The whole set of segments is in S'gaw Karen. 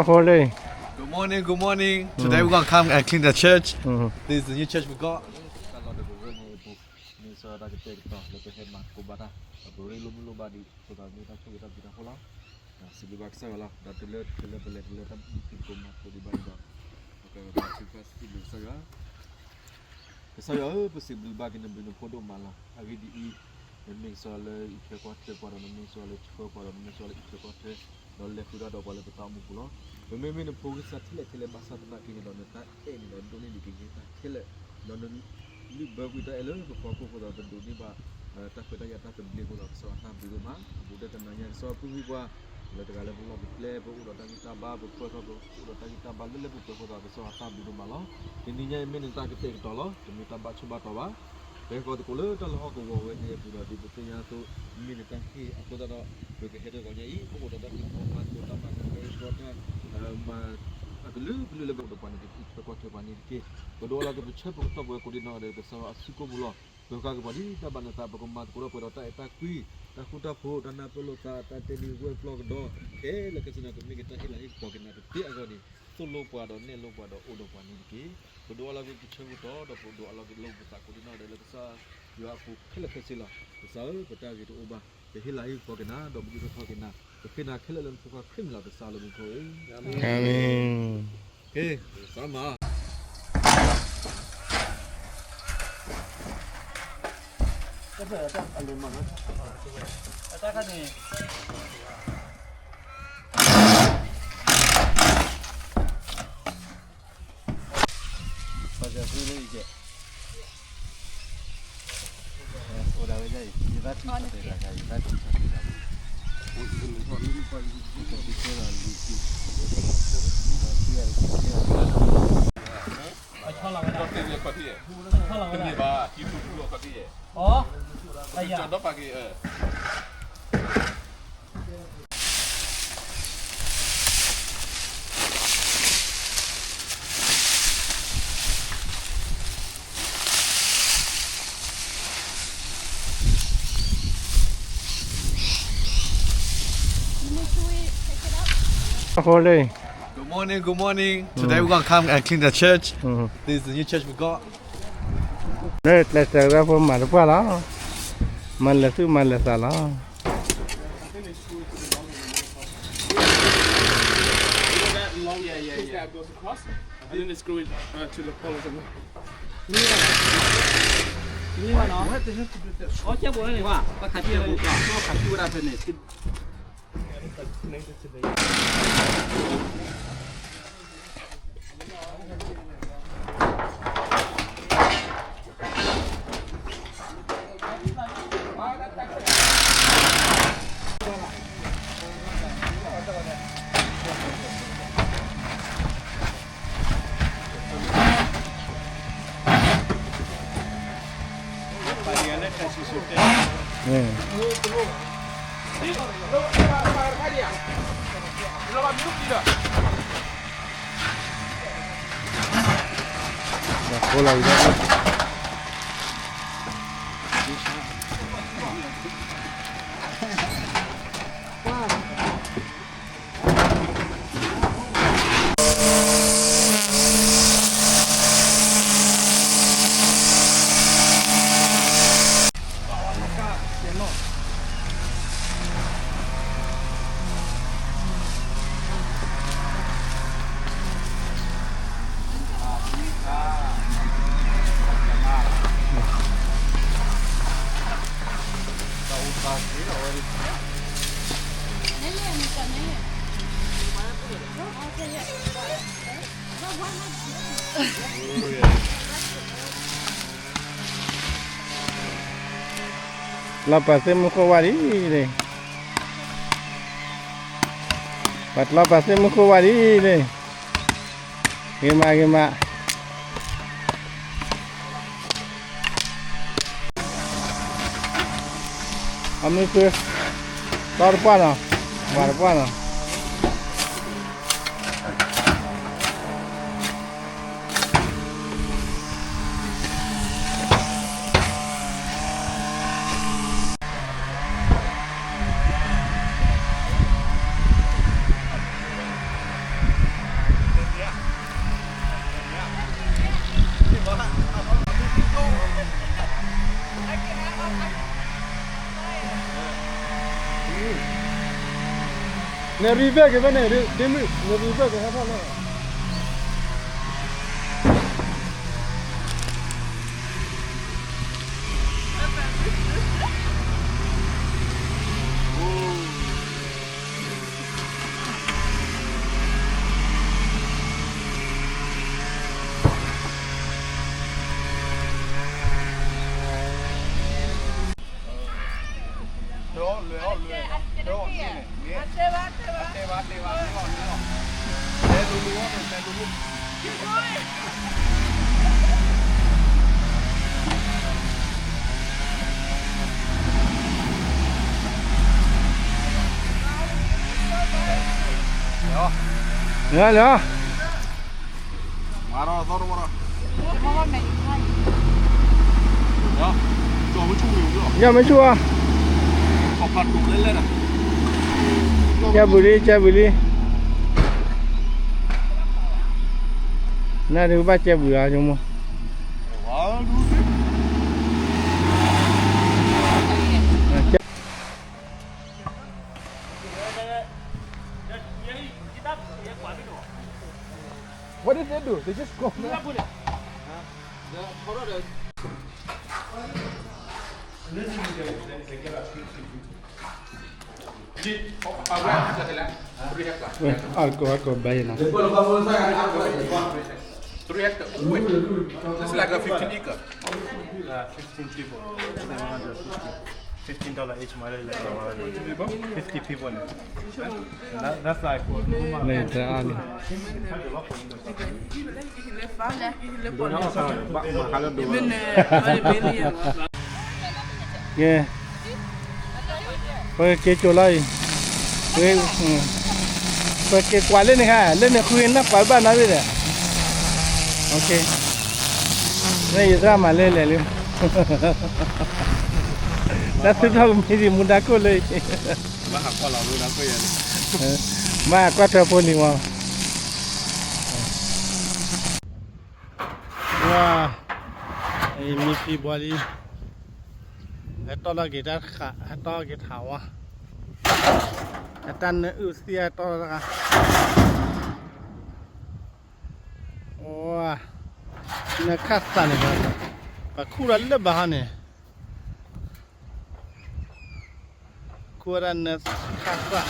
Good morning, good morning. Today we're gonna come and clean the church. This is the new church we got. တၢ်လီၢ်တကရၢန့ၣ်အပူၤ မ့ၢ်စီၤတၢ်ကတဲာ်ကတီၤလၢပဟဲမၤသကိးဘၣ်တၢ် ဒီးပရ့လိာ်မုာ်လိာ်ဘၣ်ဒံးအဃိသတး မ့ၢ်တၢ်ဆိၣ်ဂ့ၤတၢ်ဘျုးတၢ်ဖှိၣ်လီၤ. စံးဘျုးဘၣ်ကစၢ်ယွၤလီၤ. ဒီးတုၤလၢတုၤလၢပလဲၤတုၤလၢတၢ်မုာ်တံၤသကိးမၤသကိးဒံးဘၣ်န့ၣ်ဒီး ပကဘါထုကဖၣ်စံးဘျုးကစၢ်ယွၤ ကစၢ်ယွၤဧၢ, ပစံးဘျုးဘၣ်က့ၤနဘျုးနဖှိၣ်ဒိၣ်မးလီၤ. အဂ့ၢ်ဒ်အံၤ, နမ့ၢ်ကစၢ်လၢအံးထွဲကွၢ်ထွဲပှၤဒီး နမ့ၢ်ကစၢ်လၢဆှၢပှၤဒီး နမ့ၢ်ကစၢ်လၢအံးထွဲကွၢ်ထွဲ ဒီးလဲၤဃုာ်တၢ်ဒီးပှၤလၢပတၢ်အိၣ်မူပူၤလီၤ. ပမ့မ့ၢ်နဖိကစၢ်ထဲလဲၣ်ထဲလဲၣ်ဘၣ်ဆၣ်သနာ်က့န့ၣ်ဒီး နတၢ်အဲၣ်န့ၣ်ဒီးဒိၣ်န့ၢ်ဒံးကယဲၢ်တၢ်ခဲလၢာ်, ဒီးနလုၢ်ဘၢကွံာ်တၢ်အဲၣ်လၢပဖီခိၣ်အဃိသတး ပဒိးန့ၢ်ဘၣ် တၢ်ခွဲးတၢ်ယာ်တၢ်သဘျ့အဃိသတး ကစၢ်ယွၤတၢ်ဘျုးဒိၣ်မး. အဘူးဒီးတနၤညါကစၢ်ယွၤပူၤကွံာ်ပှၤ လၢတဂၤလၢပလီၢ်ပကျဲ ပအိၣ်ဒီးတၢ်ဂံၢ်တၢ်ဘါ ပပၢၢ်ထီၣ် ပအိၣ်ဒီးတၢ်ဂံၢ်တၢ်ဘါလၢလၢပှဲၤပှဲၤအဃိသတး ကစၢ်ယွၤတၢ်ဘျုးဒိၣ်မးလီၤ. တနံၤညါအံၤမ့ၢ်နတၢ်ကတဲာ်ကတီၤလီၤ. တမ့ၢ်တၢ်ဘၣ်ဆိၣ်ဘၣ်တီၤဘၣ်. ပဟဲဃီၤသကိးလၢတၢ်လီၢ်ဟီၣ်ကဝီၤဝဲန့ၣ်အပူၤဒီး ဒ်ပသ့ၣ်ညါအသိး မ့ၢ်နတၢ်ဟ့ၣ်အဃိသတးဒီး ပကဟဲထီၣ်ဂီၤညါအံၤ ပအိၣ်ဒီးတၢ်ဂံၢ်တၢ်ဘါသကိးတၢ်မၤနၢၤကဲထီၣ်တၢ် မၤအကလုာ်ကလုာ်လၢပအိၣ်ဒီးပှၤန့ၣ် ပအံးထွဲကွၢ်ထွဲပှၤန့ၣ်တက့ၢ်. ပဒိးအီၤလီၤက့ၤ ပဆၢပကတီၢ်ပဝဲကိးဒံးနီၢ်ဂၤဒဲး ကစၢ်ယွၤအစုကိၢ်ပူၤလီၤ. ပဃၣ်က့ၤပှၤဒ်တၢ်ဘၣ်နသး ပကမၤသကိးဒီးပှဲၤဒီးတၢ်အဲၣ်တၢ်ကွံ တၢ်ဃူတၢ်ဖိး တၢ်နၢ်ပၢၢ်လိာ်သး တၢ်တဲနံၤဝဲၢ်ပျီကဒီး ခဲလၢာ်ခဲဆ့န့ၣ် ကမ့ၢ်က့ၤတၢ်ဟ့ၣ်လၤဟ့ၣ်ကပီၤက့ၤနၤတသ့အဂီၢ်န့ၣ် သိၣ်လိပှၤဒီးနဲၣ်လိပှၤဒီးအိၣ်ဒီးပှၤန့ၣ်တက့ၢ်. ပဒိးအီၤလီၤက့ၤပဆၢပကတီၢ် ဒီးပဒိးအီၤလီၤက့ၤလၢပသးကိးဒံးနီၢ်ဂၤဒဲးလၢကစၢ်ယွၤအပူၤခဲလၢာ်ခဲဆ့လီၤ. ကစၢ်ဧၢ, ပတၢ်ဂ့ၤတအိၣ်ဘၣ်, ပဟ့ၣ်လၤဟ့ၣ်ကပီၤက့ၤနၤ ဒီးပဒုးထီၣ်ထီက့ၤနၤ, ပဃ့နၤခဲလၢာ်လၢနဖိခွါခရံာ်မံၤလီၤ. ကစၢ်လၢမူခိၣ်ဧၢ, အၤမ့ၣ်. ကဲ, စးမၤ Good morning, good morning. Today we're gonna come and clean the church. This is the new church we got. လၢကျဲးစၢးဝဲဖိမၤတပှၢ်လီၤ. မၤလဲၤသူၣ်မၤလဲၤသးလီၤ.လီၤပာ်သ့ၣ်မူခိၣ်ဝါဒ်န့ၣ်, ပှၤကျီပာ်သ့ၣ်မူခိၣ်ဝါဒ်န့ၣ်, ဂ့ၤမး ဂ့ၤမး. အမုၢ်ဃု, တီတပှၢ်နီၤ, ဝၤတပှၢ်နီၤ. န reverse က့ၤဖဲန့ၣ် ဒ့မုၣ် န reverse က့ၤဟဲထီၣ်လၢ လၢ လၢ ညမဆူၣ်ဧါ, ကဲဘုးလံ ကဲဘုးလံ, နဒုးဘၣ်ကဲဘုးဧါ ဆိကမိၣ်. What did they do? They just go. Wait, I'll go, I'll go buy it now. Three hectare. Wait, this is like a fifteen acre. Uh, fifteen people. Fifteen dollar each, my lady. Fifty people. Fifty people. That, that's like. Later on. Kê, ပကက့ၤကၠိလီၤအံၤ, ပက့ၤကွၢ်လၢန့ၣ်ခါ, လၢန့ၣ်ဃုနၢ်ကွၢ်ဘၣ်နီၤဘ့ၣ်ဒီး, လၢယသရၣ်မၤလဲၣ်လဲၣ်လံ, တၢ်သူၣ်ထီၣ်ကမံၤဒံးမူဒါခိၣ်လၢအံၤ, မ့ၢ်ကွၢ်ထွဲဖိလံၤမး. ဝါ, မံဖံဘီလံ, ဟဲတီၢ်ထီၣ်က့ၤတၢ်ဃာ်, ဟဲတီၢ်က့ၤထးဝါ, အတၢ်နၢအုၣ်သံၣ်ဟဲတီၢ်တၢ်ဃာ်, ဝါ, နခၣ်သးန့ၣ်, ပခူၣ်ဒီးလၢဘၣ်ဟီန့ၣ် ခူၣ်ဝဲဒၣ်နခၣ်သၣ်,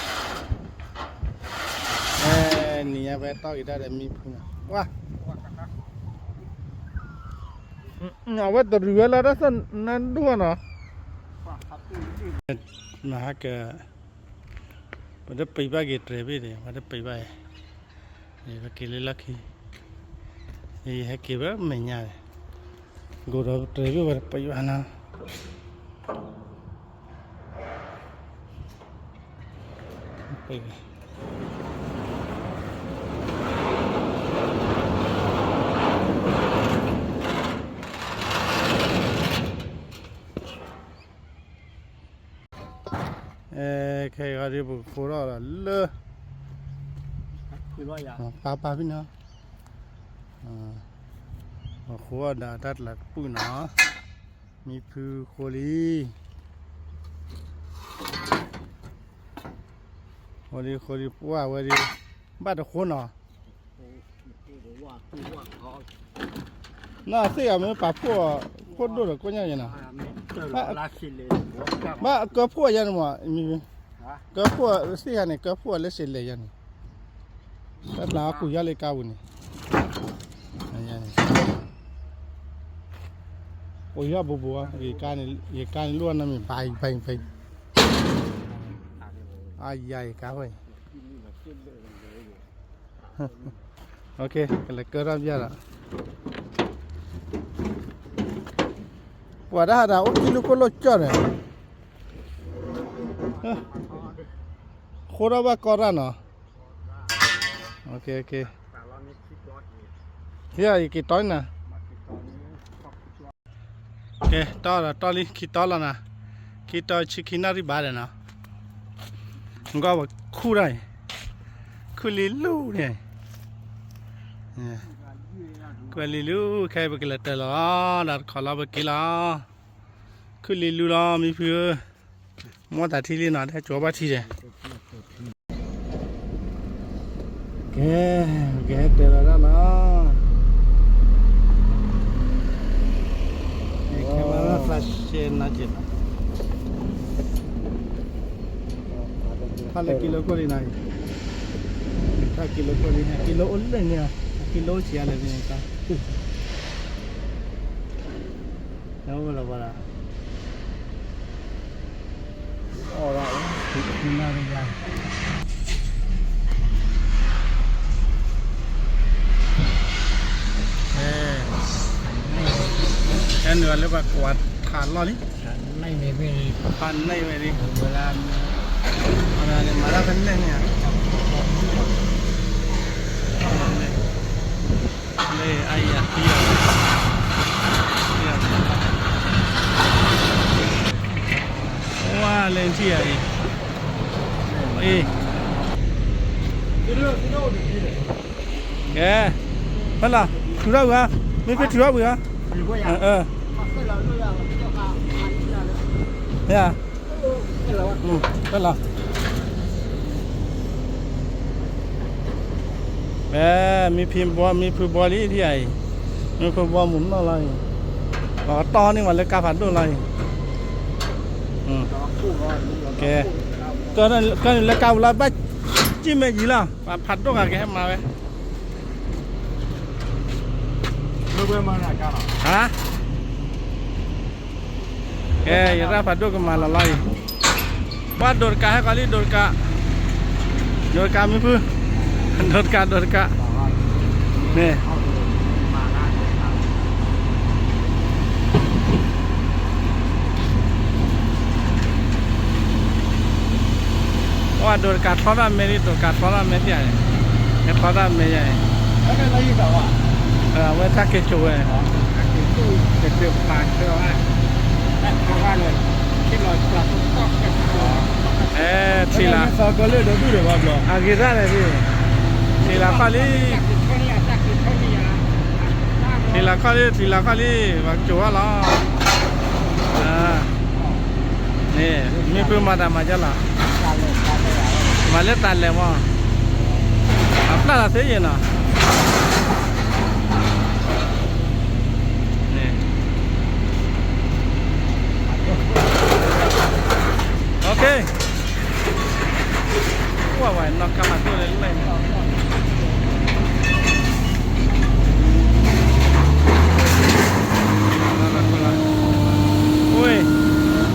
နံၤညါဖဲတီၢ်က့ၤတၢ်ဒီးမံဖုန့ၣ်, ဝါ, အဝဲတရံးဝဲလီၤတၢ်သၣ်နၢဒိၣ်နီၤ, နဟးက, ပတပံးဘၣ်က့ၤတြဲၤဘ့ၣ်န့ၣ် ပတပံးဘၣ်, ပက့ၤလၢလီၢ်ခံ, ယဟဲက့ၤဝဲမဲာ်ညါန့ၣ်, ကိးဒီးတြဲၤဘ့ၣ်ဝဲတပံးဘၣ်နီၤ. ခဲအံၤဒီးပကဃိထီၣ်ဒီးလၢ, ပာ်ပာ်ဖဲနီၤ, ပဃိဒီးတၢ်တလးတပုၢ်နီၤ, မံဖုဃိလံ, ဃိလံဃိလံပှၢ်ဝဲဒၣ်, ဘၣ်တဃိနီၤ. နီၢ်သ့ၣ်ဂၤမ့ၢ်ပာ်ဖှိၣ်, ဖှိၣ်ဒိၣ်ဒီးကိးညါယဲနီၤ, ဘၣ်ကၢဖှိၣ်ယဲန့ၣ်မး, ကၢဖှိၣ်သ့ၣ်ဂၤန့ၣ် ကၢဖှိၣ်လၢစ့လဲၣ်ယဲန့ၣ်, တၢ်တလးအီၣ်ကူးယီၢ်လၢကါပူၤန့ၣ်, အိၣ်ယီၢ်ဘိးဘိး, ယကါန့ၣ်လိၣ်အနီၢ်မံၤ ဘၣ်ဘၣ်ဘၣ်, အယၤယကါဝဲအံၤ ကလဲၤကၢထီၣ်ဘၣ်ဒီး, ပှၤတၢ်ဟးတၢ်အိၣ်ထံလိာ်ခိၣ်လိာ်ကၠီၣ်ဒီး, ဃိထီၣ်ဘၣ်ကီတၢ်နီၤ, ယက့ၤတီနၤ, ကဲ တီဒီးတီလံ ခံတီလီၤနၤ, ခံတီဆံခံနၣ်ရံၣ်ဘၣ်ဒီးနီၤ, ငီၢ်ဝဲခူၣ်တၢ်အံၤ, ခူၣ်လံလူန့ၣ်, ခူၣ်လံလူ ခဲအံၤပကလဲၤတၢၢ်လီၤ, ဒီးတခီလီၤပက့ၤလီၤ, ခူၣ်လံလူလီၤ မံဖုဧၢ, မ့ၢ်တၢ်ထံလံနီၤ တၢ်ကၠီဘၣ်ထံဒီး ကဲ, ကဟဲတဲလီၤဒၣ်နီၤ, ခဲမး flashlight နီၤက့ၤနီၤ, ထီၣ်လၢကံလိခိၣ်လံနီၤ, ထီၣ်ကံလိခိၣ်လံ, ကံလိအိၣ်လၢန့ၣ်, ကံလိအိၣ်ဆံးအါလဲၣ်န့ၣ်, နအိၣ်လီၤဘၣ်ဒီး အဲနုာ်လၢပှၤကွၢ်ထးလီၢ်လံ, ဖးန့ၢ်ဝဲလံ, မၤတၢ်ဖဲန့ၣ်န့ၣ်, လၢအယၤသံ, ဝါလဲၤထံၣ်ယၤအံၤ, အ့ ကဲ, ဖဲလီၤ, ထုးထီၣ်ဝံၤဧါ, မ့ၢ်ဖဲထုးထီၣ်ဝံၤဧါ, ဖဲလီၤ, ဖဲ မ့ၢ်ဖံဘီ မ့ၢ်ဖုဘီလံထံၣ်ယၤအံၤ, မ့ၢ်ဖုဘီမုၢ်နီၢ်လီၤအံၤ, ပှၤကတီၢ်န့ၢ်ဝဲလၢကါဖးဒိၣ်လီၤအံၤ, ကဲ, ကဲနုာ်လၢကါပူၤလီၤ ဘၣ်ကံၣ်မဲာ်ယံၤလီၤ, ပှၤဖးဒိၣ်ဂၤကဟဲမၤဝဲ ဟါ, ကဲ ယရၣ်ဖးဒိၣ်ကမၤလီၤလီၤအံၤ, ဘၣ်ဒိးတကးဟဲကီးလံ ဒိးတကး, ဒိးတကးမ့ၢ်ဖု, ဒိးတကး ဒိးတကး, န့ၣ် အဒိးတကးထီထီၣ်မဲလံ ဒိးတကးထီထီၣ်မဲသ့ၣ်, ဟဲထီထီၣ်မဲယၤအံၤ, အဝဲတၢ်က့ၤစိာ်ဝဲ, အဲ ထံၣ်လၢ, အဂ့ၤဒၣ်လဲာ်, ထံၣ်လၢခီၣ်လံ, ထံၣ်လၢခီၣ်လံ, ထံၣ်လၢခီၣ်လံ, ထံၣ်လၢခီၣ်လံ, ထံၣ်လၢခီၣ်လံ, ပှၤကစိာ်ဝဲလီၤ, န့ၣ် မ့ၢ်ဖုမၤတၢ်မၤကလီၤ, မၤလၢတၢ်လဲၤမး, အပျၢ်လီၤသ့ယဲၢ်နီၤ, န့ၣ် ကွၢ်ဝဲနီၢ်ကါဖးဒိၣ်လၢလဲၣ်န့ၣ်,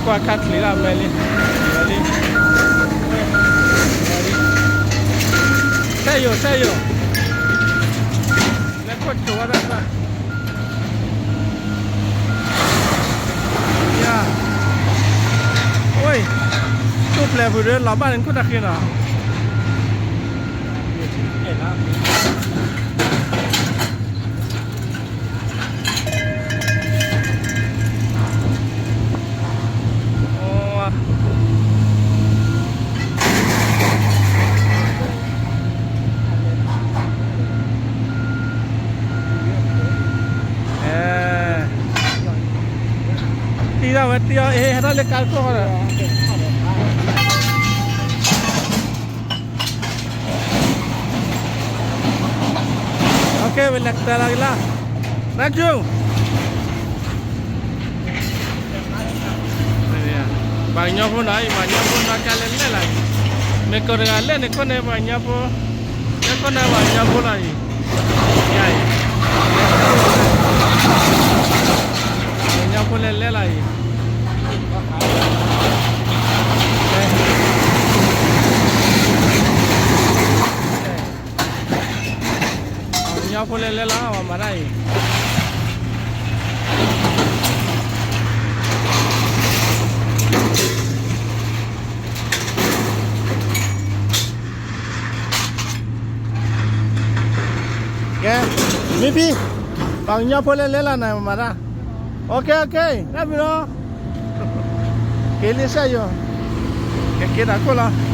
ကွၢ်ခါချံးလၢအမဲာ်လံ, လံ, စဲယိာ် စဲယိာ်, လဲၤခိၣ်ကၠိဝဲဒၣ်, ယၤ, အိၣ်, သူၣ်ပျဲၤဖုးဒီးလီၤဘၣ်န့ၣ်ခိၣ်တၢ်ဃံနီၤ တံၢ်ထီၣ်ဝဲတံၢ်အီၤ အ့ ဟဲထီၣ်လၢကါတခိၣ်ဃီဒီး, ဝဲလဲၤကတၢၢ်လီၤက့ၤလီၤ, တၢ်ကၠူ ပှၤကညီဖိနီၤအံၤ ပှၤကညီဖိနီၤ ကလဲၤလဲၣ်လီၤအံၤ, မ့ၢ်ကီၢ်တဂၤလဲၣ်န့ၣ် ခိၣ်န့ၣ်ပှၤကညီဖိ, လၢခိၣ်န့ၣ်ပှၤကညီဖိလီၤအံၤ, ယၤအံၤ, ပှၤကညီဖိလဲၤလဲၣ်လီၤအံၤ, ပှၤကညီဖိလဲၤလဲၣ်လီၤ ပှၤမၤတၢ်အံၤ ကဲ, မ့ၢ်ဖံ, ပှၤကညီဖိလဲၤလဲၣ်လီၤနၤ မၤတၢ်, အိၣ်ခ့ အိၣ်ခ့ တၢ်မံၤလီၤ, က့ၤလံစၢ်ယိၤ, ကက့ၤတၢ်ခိၣ်လီၤ.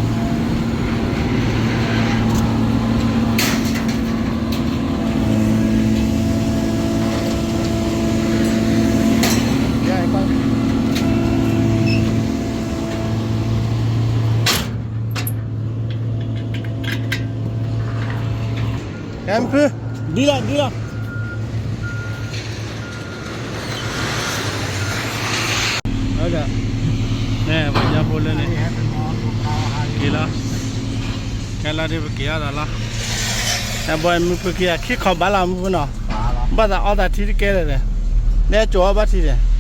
ယၤအံၤကွၢ် ယၤအံၤကွၢ် မုၢ်ဖု, ဒ်လီၤ ဒ်လီၤ. ပှၤကညီဖိလၢန့ၣ် က့ၤလီၤ, ကဲလီၤဒီးပက့ၤအီၤဒီးလီၤ. ဘီမုၢ်ဖုက့ၤအခံခီဘၣ်လီၤမုၢ်ဖုနီၤ, ဘၣ်သးအီသးထံတကဲလၢာ်ဒီး, လၢကၠိအီဘၣ်ထံဒီး